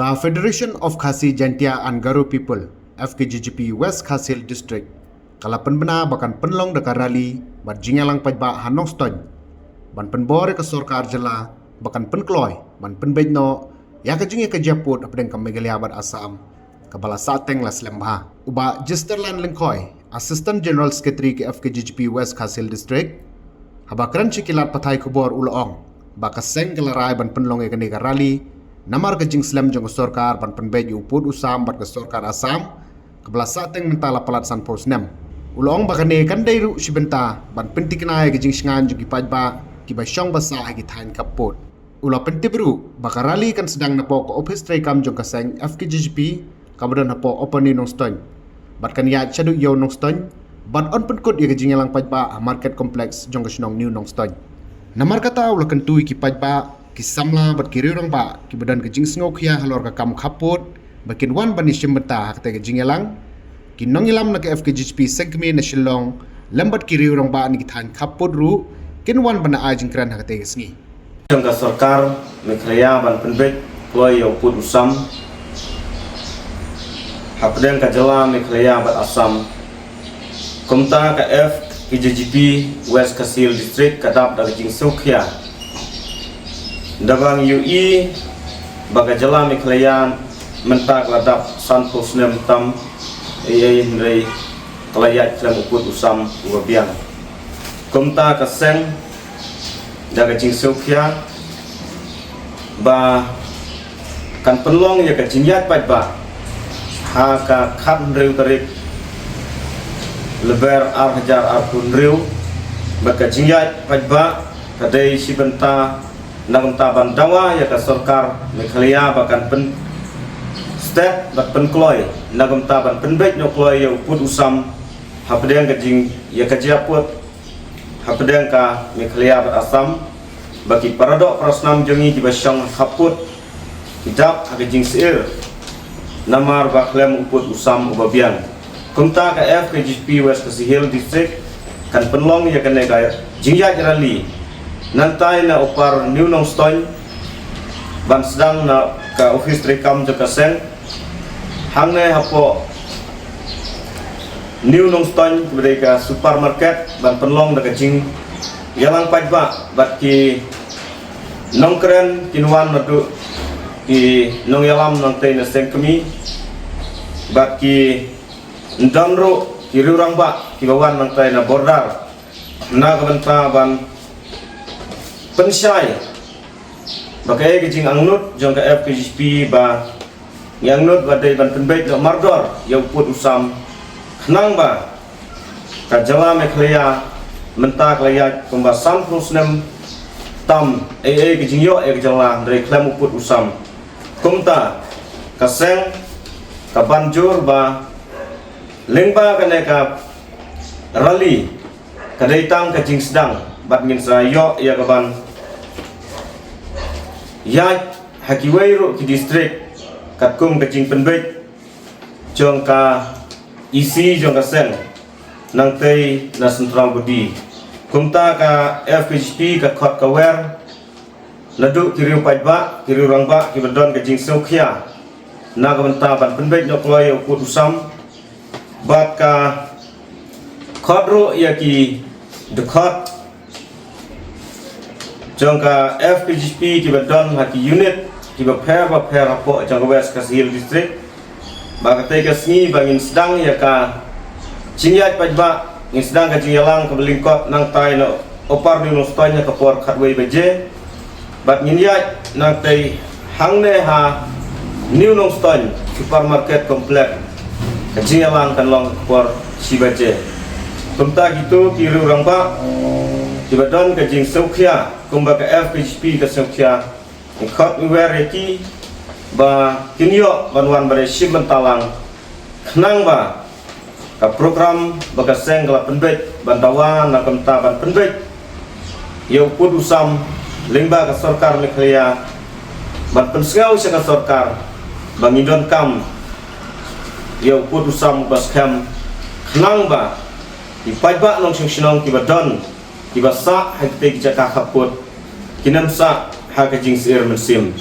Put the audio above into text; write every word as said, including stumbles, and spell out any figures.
Ka Federation of Khasi Jaintia and Garo People, F K J G P West Khasi Hills District, ka la pynbna ba kan pynlong da ka rally bad jingïalang paidbah ha Nongstoiñ ban pynbor ïa ka sorkar jylla ba kan pynkloi ban pynbeit noh ïa ka jingïakajia pud hapdeng ka Meghalaya bad Assam, kaba la sahteng la slem bha. U Bah Jesterland Lyngkhoi, Assistant General Secretary ka F K J G P West Khasi Hills District, haba kren sha ki lad pathai khubor u la ong ba ka seng ka la rai ban pynlong ïa kane ka rally namar ka jingslem jong ka sorkar ban pynbeit ïa u pud u sam bad ka sorkar Assam, kaba la sahteng mynta la palat sanphew snem. U la ong ba kane kan dei ruh shi bynta ban pynthikna ïa ka jingshngaiñ jong ki paidbah kiba shong ba sah ha ki thaiñ khappud. U la pyntip ruh ba ka rally kan sdang napoh ka ophis treikam jong ka seng F K J G P kaba don hapoh Upper New Nongstoiñ bad kan ïaid shaduh ïew Nongstoiñ bad yn pynkut ïa ka jingïalang paidbah ha Market Complex jong ka shnong New Nongstoiñ. Namar kata u la kyntu ïa ki paidbah, ki samla bad ki riew rangbah kiba don ka jingsngewkhia halor ka kam khappud ba kin wan ban ïashim bynta ha katei ka jingïalang. Ki nongïalam na ka F K J G P seng kmie na Shillong lem bad ki riew rangbah na ki thaiñ khappud ruh kin wan ban ai jingkren ha katei ka sngi. Jong ka sorkar Meghalaya ban pynbeit kloi ïa u pud u sam hapdeng ka jylla Meghalaya bad Assam. Kumta ka F K J G P West Khasi Hills District ka dap da ka jingsngewkhia da ba ngi ïohi ba ka jylla Meghalaya mynta ka la dap sanphew snem tam, ei ei hynrei ka la ïaid khlem u pud u sam uba biang. Kumta ka seng da ka jingsngewkhia ba kan pynlong ïa ka jingïaid paidbah ha ka khathynriew tarik Lber ar hajar arphew hynriew. Bad ka jingïaid paidbah ka dei shi bynta na kumta ban dawa ïa ka sorkar Meghalaya ba kan pynstet bad pynkloi na kumta ban pynbeit noh kloi ïa u pud u sam hapdeng ka jingïakajia pud hapdeng ka Meghalaya bad Assam, ba ki paradoh parasnam jong ngi kiba shong ha khappud ki dap ha ka jingsyier namar ba khlem u pud u sam uba biang. Kumta ka F K J P West Khasi Hills District kan pynlong ïa kane ka jingïaid rally nangtai na Upper New Nongstoiñ ban sdang na ka ophis treikam jong ka seng hangne hapoh New Nongstoiñ, kaba dei ka supermarket, ban pynlong da ka jingïalang paidbah bad ki nongkren kin wan naduh ki nongïalam nangtei na seng kmie bad kin don ruh ki riew rangbah kiba wan nangtei na border na ka bynta ban pynshai ba kaei ka jingangnud jong ka F K J P ba ngi angnud ba dei ban pynbeit noh mardor ïa u pud u sam, khnang ba ka jylla Meghalaya mynta ka la ïaid kumba sanphew snem tam ei ei ka jingïoh ïa ka jylla hynrei khlem u pud u sam. Kumta ka seng ka ban jur ba lyngba kane ka rally ka dei tang ka jingsdang bad ngin sa ïoh ïa ka ban ïaid ha kiwei ruh ki district katkum ka jingpynbeit jong ka E C jong ka seng nangtei na central body. Kumta ka F K J P ka khot ka wer naduh ki riew paidbah, ki riew rangbah kiba don ka jingsngewkhia na ka bynta ban pynbeit noh kloi ïa u pud u sam bad ka khot ruh ïa ki dkhot jong ka F K J P kiba don ha ki unit kiba pher ba pher hapoh jong ka West Khasi Hills District. Ba katei ka sngi ba ngin sdang ïa ka jingïaid paidbah, ngin sdang ka jingïalang kaba lyngkot nangtai na Upper New Nongstoiñ ha ka por khatwei baje. Bad ngin ïaid nangtei hangne ha New Nongstoiñ Supermarket Complex, ka jingïalang kan long ha ka por shi baje. Kumta kito ki riew rangbah kiba don ka jingsngewkhia kumba ka F K J P ka sngewkhia, ngi khot ngi wer ïa ki ba kin ïoh ban wan ban ïashim bynta lang khnang ba ka program ba ka seng ka la pynbeit ban dawa na ka bynta ban pynbeit ïa u pud u sam lyngba ka sorkar Meghalaya, ban pynsngew sha ka sorkar ba ngi donkam ïa u pud u sam ba skhem khnang ba ki paidbah nongshong shnong kiba don kiba sah ha kitei ki jaka khappud kin ym sah ha ka jingsyier mynsiem.